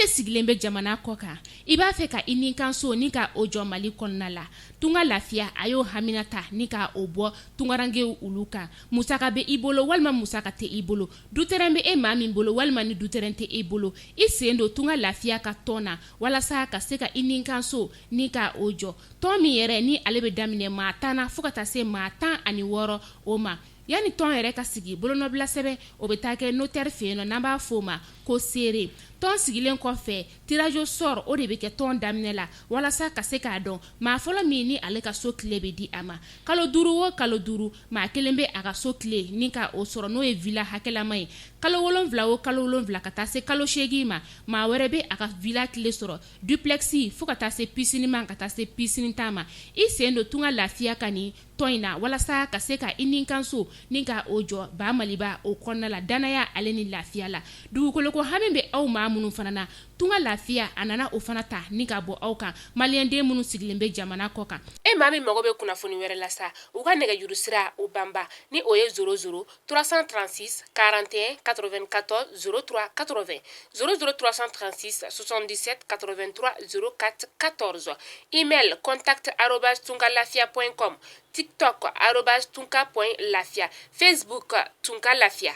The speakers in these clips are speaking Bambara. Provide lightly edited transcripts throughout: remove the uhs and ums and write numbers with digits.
de sigilen bɛ jamana kɔ kan, i b'a fɛ ka i ni kan so ni ka o jɔ Mali kɔnɔna la, Tunga Lafiya a y'o hamina ta ni ka o bɔ tungarankew olu kan. Musaka bɛ i bolo walima musaka tɛ i bolo, dutɛrɛn bɛ e maa min bolo walima ni dutɛrɛn tɛ e bolo, i sen don Tunga Lafiya ka tɔn na walasa ka se ka i ni kan so ni ka o jɔ. Tɔn min yɛrɛ ni ale bɛ daminɛ maa 10 na fo ka taa se maa 16 o ma. Yanni tɔn yɛrɛ ka sigi, bolonɔbila sɛbɛn o bɛ taa kɛ notaire fɛ yen nɔ, n'an b'a fɔ o ma ko seere. Tɔn sigilen kɔfɛ, tirage au sort o de bɛ kɛ tɔn daminɛ la walasa ka se k'a dɔn maa fɔlɔ min ni ale ka so clé bɛ di a ma. Kalo 5 o kalo 5, maa kelen bɛ a ka so clé ni ka o sɔrɔ, n'o ye villa hakɛlama ye. Kalo 7 o kalo 7 ka taa se kalo 8 ma, maa wɛrɛ bɛ a ka villa clé sɔrɔ, duplex fo ka taa se piscine ma, ka taa se piscine tan ma. I sen don Tunga Lafiya ka nin tɔn in na walasa ka se ka i ni kan so ni ka o jɔ ba Maliba o kɔnɔna la, danaya ale ni lafiya la. Dugukoloko hami bɛ aw maa minnu fana na, Tunga Lafiya a nana o fana ta ni ka bɔ aw kan, maliyɛnden minnu sigilen bɛ jamana kɔ kan. E maa min mago bɛ kunnafoni wɛrɛ la sa, u ka nɛgɛjuru sira o banba ni o ye 00 336 41 94 03 80, 00 336 77 83 04 14, email contact arobase tungalafia point com, tiktok arobase tunka point lafia, facebook Tunga Lafia.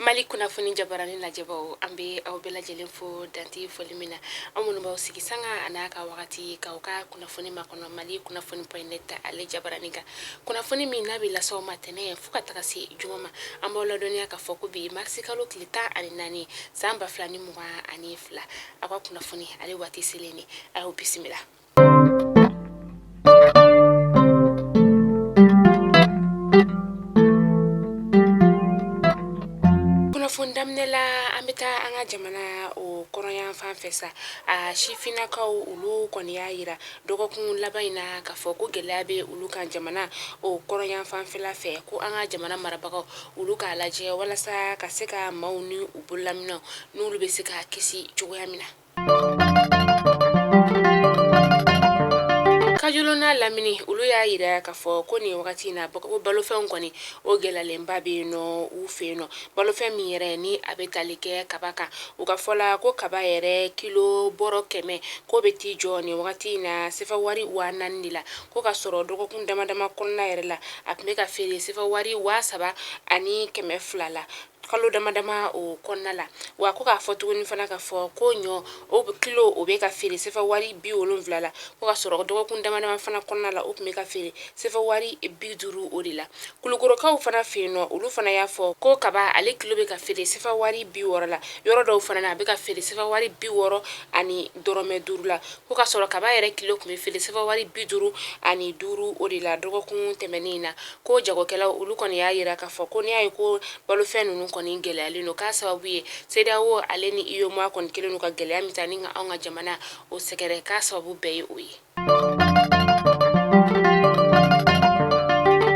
Mali kunnafoni jabarani lajɛbaw, an bɛ aw bɛɛ lajɛlen fo dan tɛ foli min na. Aw minnu b'aw sigi sanga a n'a ka wagati k'aw ka kunnafoni makɔnɔ Mali kunnafoni point net ale jabarani kan, kunnafoni min n'a bɛ lase aw ma tɛnɛn fo ka taga se juma ma. An b'aw ladɔnniya k'a fɔ ko bi marisi kalo tile 14 san 2022, aw ka kunnafoni ale waati selen de. A y'aw bisimila. Kunnafoni daminɛ la, an bɛ taa an ka jamana o kɔrɔnyanfan fɛ sa. A sifinnakaw olu kɔni y'a yira dɔgɔkun laban in na k'a fɔ ko gɛlɛya bɛ olu kan jamana o kɔrɔnyanfanfɛla fɛ, ko an ka jamana marabagaw olu k'a lajɛ walasa ka se ka maaw ni u bololaminɛw n'olu bɛ se ka kisi cogoya min na. Kajolo n'a lamini olu y'a yira k'a fɔ ko nin wagati in na ko balofɛnw kɔni o gɛlɛyalenba bɛ yen nɔ u fɛ yen nɔ. Balofɛn min yɛrɛ ni a bɛ tali kɛ kaba kan, u ka fɔ la ko kaba yɛrɛ kilo bɔrɔ 100 k'o bɛ t'i jɔ nin wagati in na sefa wari 4000 de la, ko ka sɔrɔ dɔgɔkun dama dama kɔnɔna yɛrɛ la a tun bɛ ka feere sefa wari 3200 la kalo dama dama o kɔnɔna la. Wa ko k'a fɔ tuguni fana k'a fɔ ko ɲɔ o kilo o bɛ ka feere sefa wari 70 la, ko ka sɔrɔ dɔgɔkun dama dama fana kɔnɔna la o tun bɛ ka feere sefa wari 50 o de la. Kulukorokaw fana fɛ yen nɔ, olu fana y'a fɔ ko kaba ale kilo bɛ ka feere sefa wari 60 la, yɔrɔ dɔw fana na a bɛ ka feere sefa wari 60 ani dɔrɔmɛ 5 la, ko ka sɔrɔ kaba yɛrɛ kilo tun bɛ feere sefa wari 55 o de la dɔgɔkun tɛmɛnen in na. Ko jagokɛlaw olu kɔni y'a yira k'a fɔ ko n'i y'a ye ko balofɛn ninnu kɔni gɛlɛyalen don, k'a sababu ye CEDEAO ale ni UEMOA kɔni kɛlen don ka gɛlɛya min ta ni ka anw ka jamana o sɛgɛrɛ, k'a sababu bɛɛ ye o ye.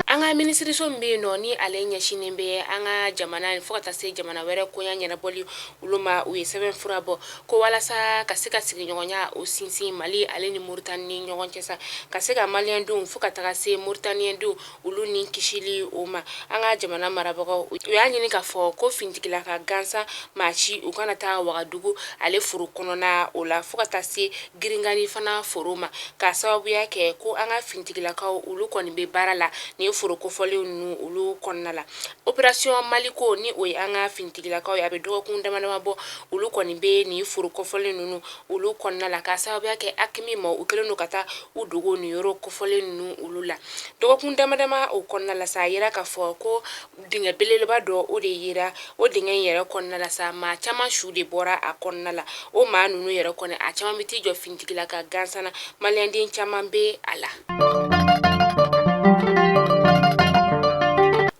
An ka minisiriso min bɛ yen nɔ ni ale ɲɛsinnen bɛ an ka jamana fo ka taa se jamana wɛrɛ koɲa ɲɛnabɔli olu ma, u ye sɛbɛn fura bɔ ko walasa ka se ka sigiɲɔgɔnya o sinsin Mali ale ni Moritani ni ɲɔgɔn cɛ sa, ka se ka maliyɛndenw fo ka taga se Moritaniyɛndenw olu ni kisili o ma. An ka jamana marabagaw u y'a ɲini k'a fɔ ko finitigilaka gansan maa si u kana taa Wagadugu ale foro kɔnɔna o la fo ka taa se Girinkani fana foro ma, k'a sababuya kɛ ko an ka finitigilakaw olu kɔni bɛ baara la nin foro kofɔlen ninnu olu kɔnɔna la. Opération Maliko ni o ye an ka finitigilakaw ye, a bɛ dɔgɔkun dama dama bɔ olu kɔni bɛ nin foro kofɔlen ninnu olu kɔnɔna la, k'a sababuya kɛ AQMI ma u kɛlen don ka taa u dogo nin yɔrɔ kofɔlen ninnu olu la. Dɔgɔkun dama dama o kɔnɔna la sa, a yira k'a fɔ ko dingɛ belebeleba dɔ o de yera. O dingɛ in yɛrɛ kɔnɔna la sa, maa caman su de bɔra a kɔnɔna la. O maa ninnu yɛrɛ kɔni a caman bɛ t'i jɔ finitigilaka gansan na, maliyɛnden caman bɛ a la.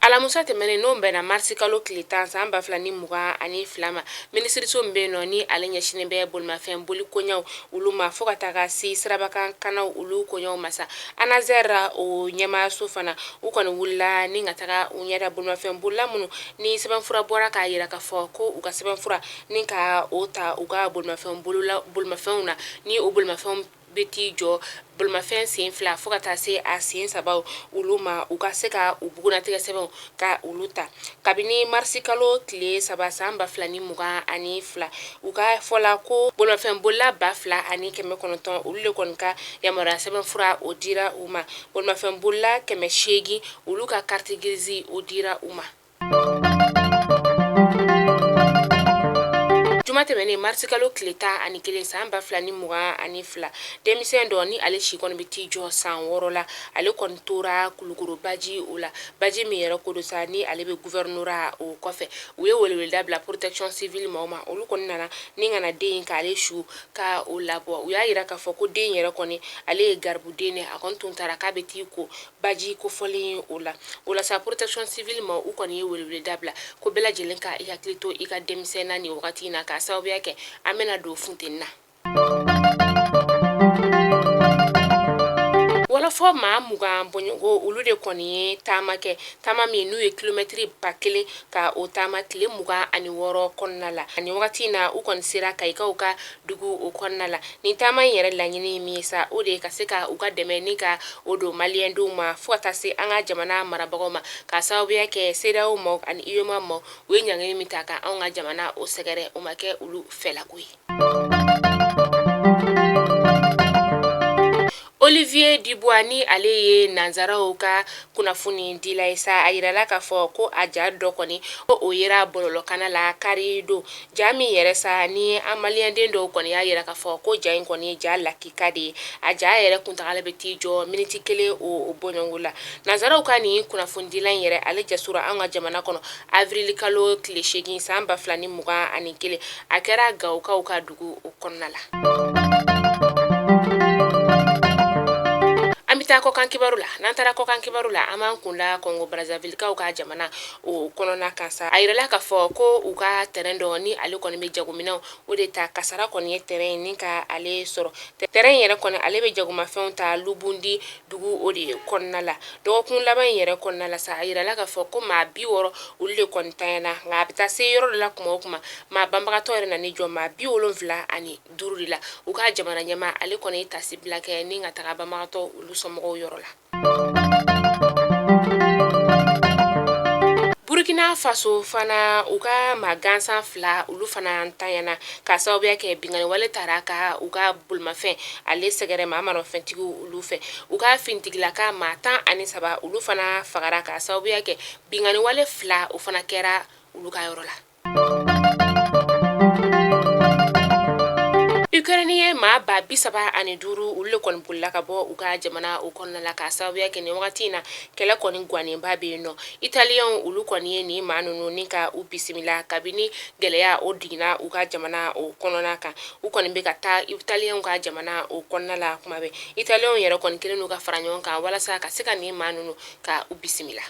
Alamusa tɛmɛnen n'o bɛnna marisi kalo tile 10 san 2022 ma, minisiriso min bɛ yen nɔ ni ale ɲɛsinnen bɛ bolimafɛn boli koɲaw olu ma fo ka taga se sirabakan kanaw olu koɲaw ma sa, ANASER o ɲɛmaaso fana u kɔni wulila ni ka taga u ɲɛda bolimafɛn bolila minnu ni sɛbɛnfura bɔra k'a yira k'a fɔ ko u ka sɛbɛnfura ni ka o ta u ka bolimafɛnw na, ni o bolimafɛnw bɛ t'i jɔ bolomafɛn sen fila fo ka taa se a sen saba olu ma, u ka se ka u bugunnatigɛ sɛbɛnw ka olu ta. Kabini marisikalo tile 3 san 2022, u ka fɔ la ko bolomafɛnbolila 2900, olu de kɔni ka yamaruya sɛbɛn fura o dira u ma. Bolomafɛnbolila 800, olu ka carte grise o dira u ma. Juma tɛmɛnen marisikalo tile 11 san 2022, denmisɛn dɔ ni ale si kɔni bɛ t'i jɔ san 6 la, ale kɔni tora Kulukoro baji o la, baji min yɛrɛ ko don sa ni ale bɛ gouvernorat o kɔfɛ. U ye weleweleda bila protection civile maaw ma, olu kɔni nana ni ka na den in k'ale su ka o labɔ. U y'a yira k'a fɔ ko den yɛrɛ kɔni ale ye garibuden de, a kɔni tun taara k'a bɛ t'i ko baji kofɔlen o la. O la sa, protection civile ma u kɔni ye weleweleda bila ko bɛɛ lajɛlen ka i hakili to i ka denmisɛn na nin wagati in na, k'a sababuya kɛ an bɛna don funteni na. Wɔlɔfɔ maa 20 bɔɲɔgɔn, olu de kɔni ye taama kɛ, taama min n'u ye kilomɛtiri 1000 ka o taama tile 26 kɔnɔna la. Ani wagati in na, u kɔni sera Kayikaw ka dugu o kɔnɔna la. Nin taama in yɛrɛ laɲini min ye sa, o de ye ka se ka u ka dɛmɛ ni ka o don maliyɛndenw ma fo ka taa se an ka jamana marabagaw ma, k'a sababuya kɛ CEDEAO maaw ani UEMOA maaw u ye ɲangili min ta ka anw ka jamana o sɛgɛrɛ, o ma kɛ olu fɛlako ye. Olivier Dubois ni ale ye nansaraw ka kunnafoni dila ye sa, a yirala k'a fɔ ko a ja dɔ kɔni o yera bɔlɔlɔkanna la kari don. Ja min yɛrɛ sa ni an maliyɛnden dɔw kɔni y'a yira k'a fɔ ko ja in kɔni ye ja lakika de ye. A ja yɛrɛ kuntagala bɛ t'i jɔ miniti kelen o bɔɲɔgɔnko la. Nansaraw ka nin kunnafonidila in yɛrɛ, ale jasora an ka jamana kɔnɔ avril kalo tile 8 san 2021. A kɛra Gawokaw ka dugu o kɔnɔna la. An bɛ taa kɔkan kibaru la. N'an taara kɔkan kibaru la, an b'an kun da Kɔngo Brazzavillekaw ka jamana o kɔnɔna kan sa. A yirala k'a fɔ ko u ka tɛrɛn dɔ ni ale kɔni bɛ jagominɛnw o de ta, kasara kɔni ye tɛrɛn in ni ka ale sɔrɔ. Tɛrɛn in yɛrɛ kɔni ale bɛ jagomafɛnw ta Lubundi dugu o de kɔnɔna la. Dɔgɔkun laban in yɛrɛ kɔnɔna la sa, a yirala k'a fɔ ko maa 60 olu de kɔni tanyana, nka a bɛ taa se yɔrɔ dɔ la kuma o kuma, maa banbagatɔ yɛrɛ nan'i jɔ maa 75 de la. U ka jamana ɲɛmaa ale kɔni ye taasibila kɛ ni ka taga banbagatɔ olu somɔgɔw yɔrɔ la. Burkina Faso fana, u ka maa gansan fila olu fana ntanyana k'a sababuya kɛ binkanni wale taara ka u ka bolimafɛn ale sɛgɛrɛ maa maramafɛntigiw olu fɛ. U ka finitigilaka maa 13 olu fana fagara k'a sababuya kɛ binkanni wale fila o fana kɛra olu ka yɔrɔ la. Ukraine ye maa 35,000 olu de kɔni bolila ka bɔ u ka jamana o kɔnɔna la k'a sababuya kɛ nin wagati in na kɛlɛ kɔni gwannenba bɛ yen nɔ. Italiyɛnw olu kɔni ye nin maa ninnu ni ka u bisimila kabini gɛlɛya o diginna u ka jamana o kɔnɔna kan. U kɔni bɛ ka taa italiyɛnw ka jamana o kɔnɔna la kuma bɛɛ. Italiyɛnw yɛrɛ kɔni kɛlen don ka fara ɲɔgɔn kan walasa ka se ka nin maa ninnu ka u bisimila.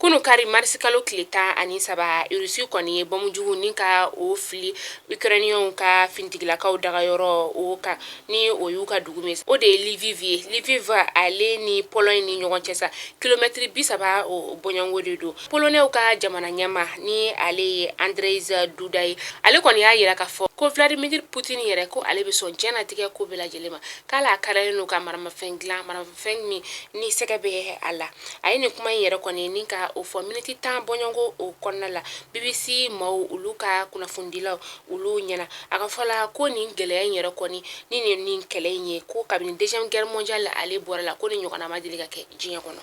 Kunu kari marisikalo tile 13, Irisi kɔni ye bɔnmujugu ni ka o fili Ukrainiyɛnw ka finitigilakaw dagayɔrɔ o kan, ni o y'u ka dugu min, o de ye Lviv ye. Lviv ale ni Pologne ni ɲɔgɔn cɛ sa, kilomɛtiri 30 o bɔɲɔgɔnko de don. Polonɛw ka jamana ɲɛmaa ni ale ye Andrzej Duda ye, ale kɔni y'a yira k'a fɔ ko Vladimir Putin yɛrɛ ko ale bɛ sɔn diɲɛnatigɛ ko bɛɛ lajɛlen ma, k'ale a karilen don ka maramafɛn dilan, maramafɛn min ni sɛgɛ bɛ a la. A ye nin kuma in yɛrɛ kɔni ni ka o fɔ miniti 10 bɔɲɔgɔnko o kɔnɔna la BBC maaw olu ka kunnafonidilaw olu ɲɛna. A ka fɔ la ko nin gɛlɛya in yɛrɛ kɔni ni nin kɛlɛ in ye, ko kabini deuxième guerre mondiale ale bɔra la, ko nin ɲɔgɔnna ma deli ka kɛ diɲɛ kɔnɔ.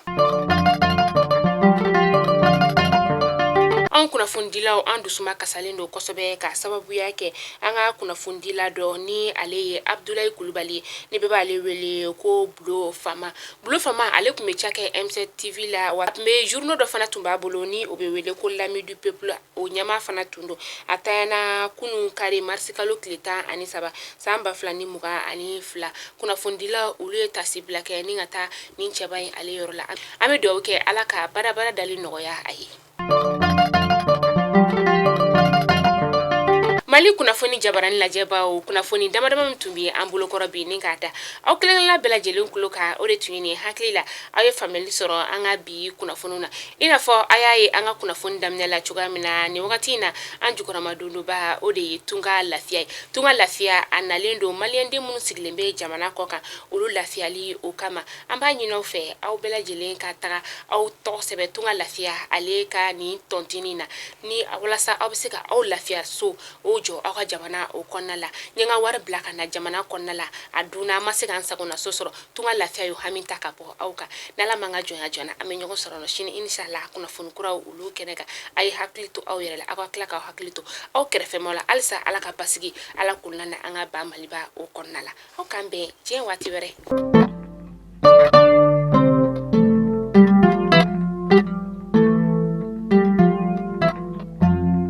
Anw kunnafonidilaw, an dusuma kasalen don kosɛbɛ ka sababuya kɛ an ka kunnafonidila dɔ ni ale ye Abudulayi Kulubali ye, ni bɛɛ b'ale wele ko Bulo Fama. Bulo Fama ale tun bɛ ca kɛ M7 TV la, wa tun bɛ journal dɔ fana tun b'a bolo ni o bɛ wele ko L'Ami du Peuple, o ɲɛmaa fana tun don. A tanyana kunun kari marisikalo tile 13 san 2022. Kunnafonidilaw olu ye taasibila kɛ ni ka taa nin cɛba in ale yɔrɔ la. An bɛ dugawu kɛ Ala ka badabada dali nɔgɔya a ye. Mali kunnafoni jabarani lajɛbaw, kunnafoni damadama min tun bɛ an bolokɔrɔ bi ni k'a da aw kelenkelenna bɛɛ lajɛlen tulo kan, o de tun ye nin. Hakili la aw ye faamuyali sɔrɔ an ka bi kunnafoniw na. I n'a fɔ a y'a ye an ka kunnafoni daminɛ la cogoya min na, nin wagati in na, an jukɔrɔmadondonba o de ye Tunga Lafiya ye. Tunga Lafiya a nalen don maliyɛnden minnu sigilen bɛ jamana kɔ kan, olu lafiyali o kama. An b'a ɲini aw fɛ, aw bɛɛ lajɛlen ka taga aw tɔgɔ sɛbɛn Tunga Lafiya ale ka nin tɔntinin na, ni walasa aw bɛ se ka aw lafiya so o jɔ aw ka jamana o kɔnɔna la. N ye n ka wari bila ka na jamana kɔnɔna la, a dunna, an ma se ka n sagona so sɔrɔ. Tunga Lafiya y'o hami ta ka bɔ aw kan. N'Ala m'an ka jɔnya jɔna, an bɛ ɲɔgɔn sɔrɔ sini inshallah kunnafoni kuraw olu kɛnɛ kan. A ye hakili to aw yɛrɛ la, aw ka tila k'aw hakili to aw kɛrɛfɛmaw la. Halisa Ala ka basigi, Ala k'o na an ka ba Maliba o kɔnɔna la. Aw k'an bɛn diɲɛ waati wɛrɛ.